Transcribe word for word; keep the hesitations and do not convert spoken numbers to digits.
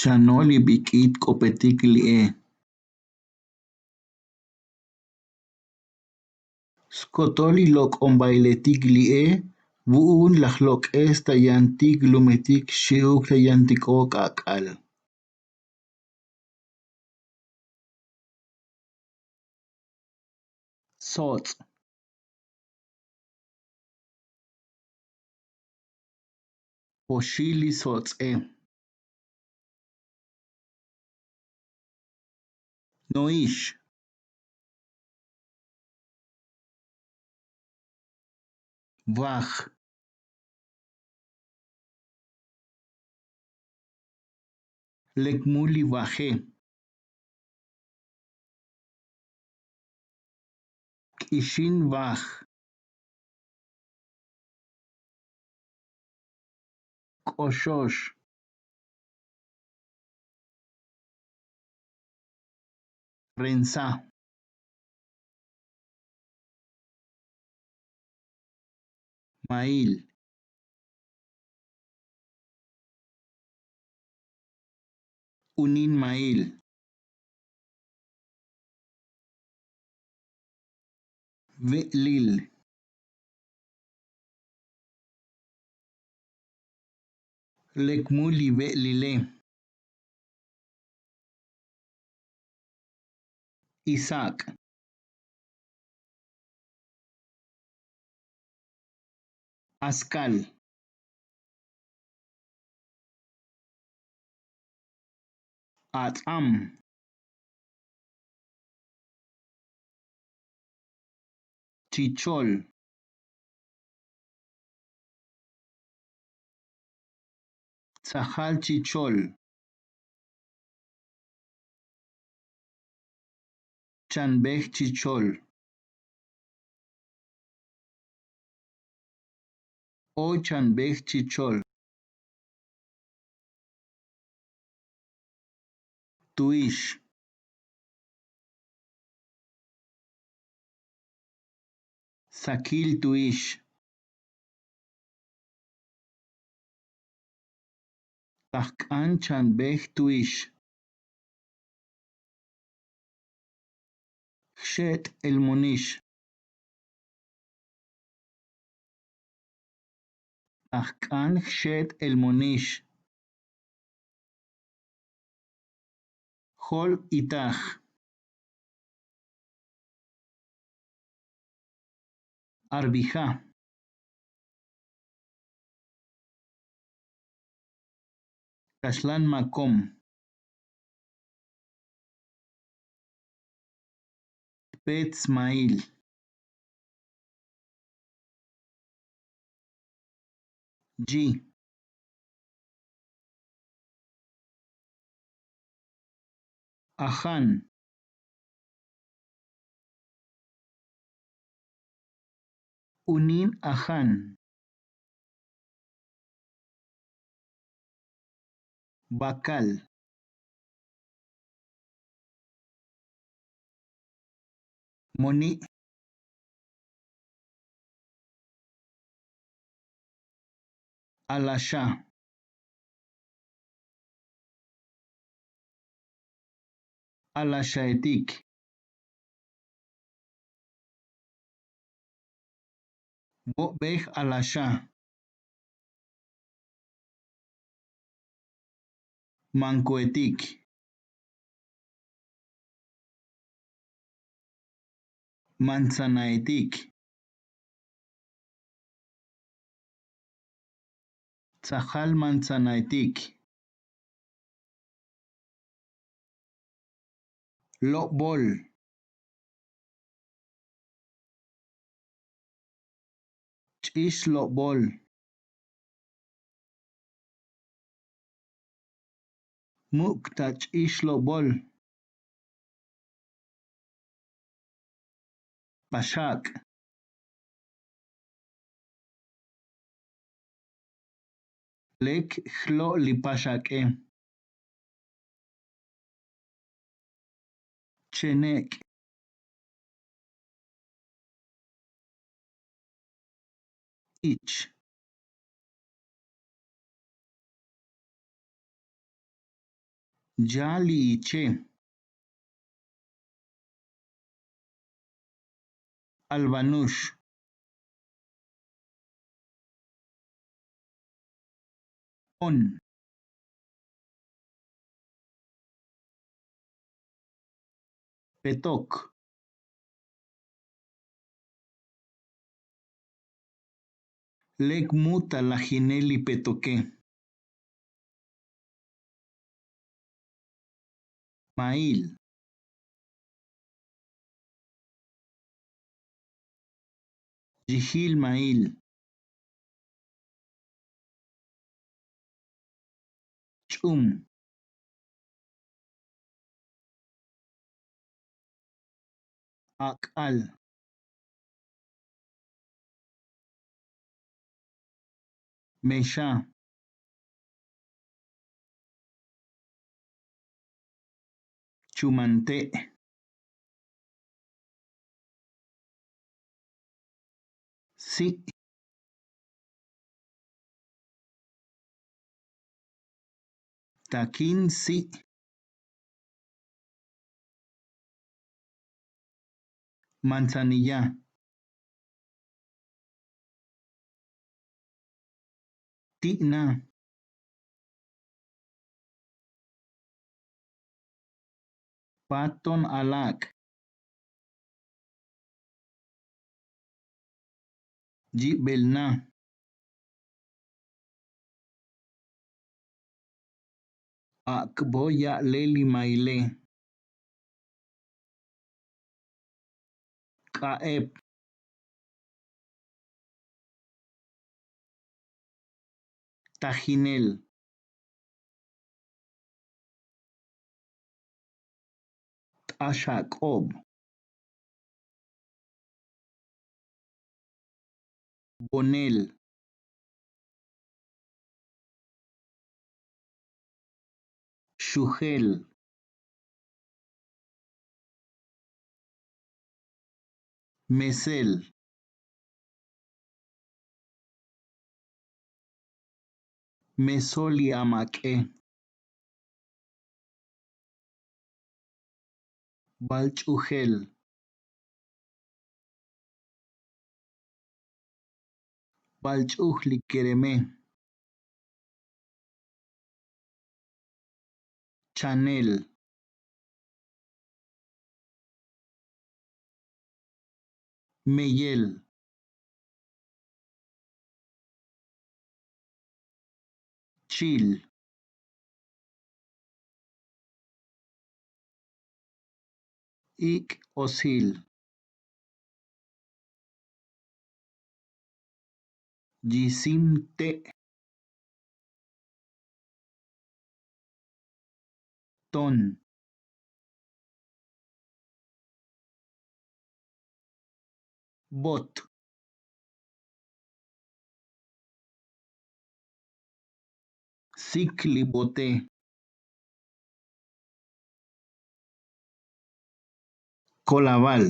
Chanol li bik'it k'opetik li'e. Skotol li lok'ombailetik li'e vu'un laj lok'es ta yantik lumetik xi'uk ta yantiko k'ak'al. Sotz'. Poxil li sotz'e. Noix. Vaj. Lek mul li vaje. K'ixin vaj. K'oxox. Rensa. Mail. Unin mail. Ve'lil. Lek mul li ve'lile. Isak'. Askal. Ats'am. Chichol. Tsajal chichol. Chanbej chichol. O chanbej chichol. Tuix. Sakil tuix. Tajk'an chanbej tuix. Jxet' el monix. Tajk'an jxet' el monix. Jol itaj. Arbija. Kaxlan makom. Pet smail. Ji. Ajan. Unin ajan. Bakal. Moni'. Alaxa. Alaxaetik. Bo'bej alaxa. Mankuetik. Manzanaetik. Tsajal manzanaetik. Lobol. Ch'ix lobol. Muk' ta ch'ix lobol. Paxak'. Lek jlo' li paxak'e. Chenek'. Ich. Yali'iche. Albanux. On. Petok. Lek mu ta lajinel li petoke. Mail. Yijil mail. Ch'um. Ak'al. Mexa. Chumante'. Si'. Takin si'. Manzanilla. Ti'na. Paton alak'. Yibelna. Ak'bo ya'lel li maile. K'a'ep. Tajinel. T'axak'ob. Bonel. Xujel. Mesel. Mesol li amak'e. Balch'ujel. Balch'uj li kereme. Chanel. Meyel. Chil. Ik' osil. Yisim te'. Ton. Bot. Sik li bote. Kolaval.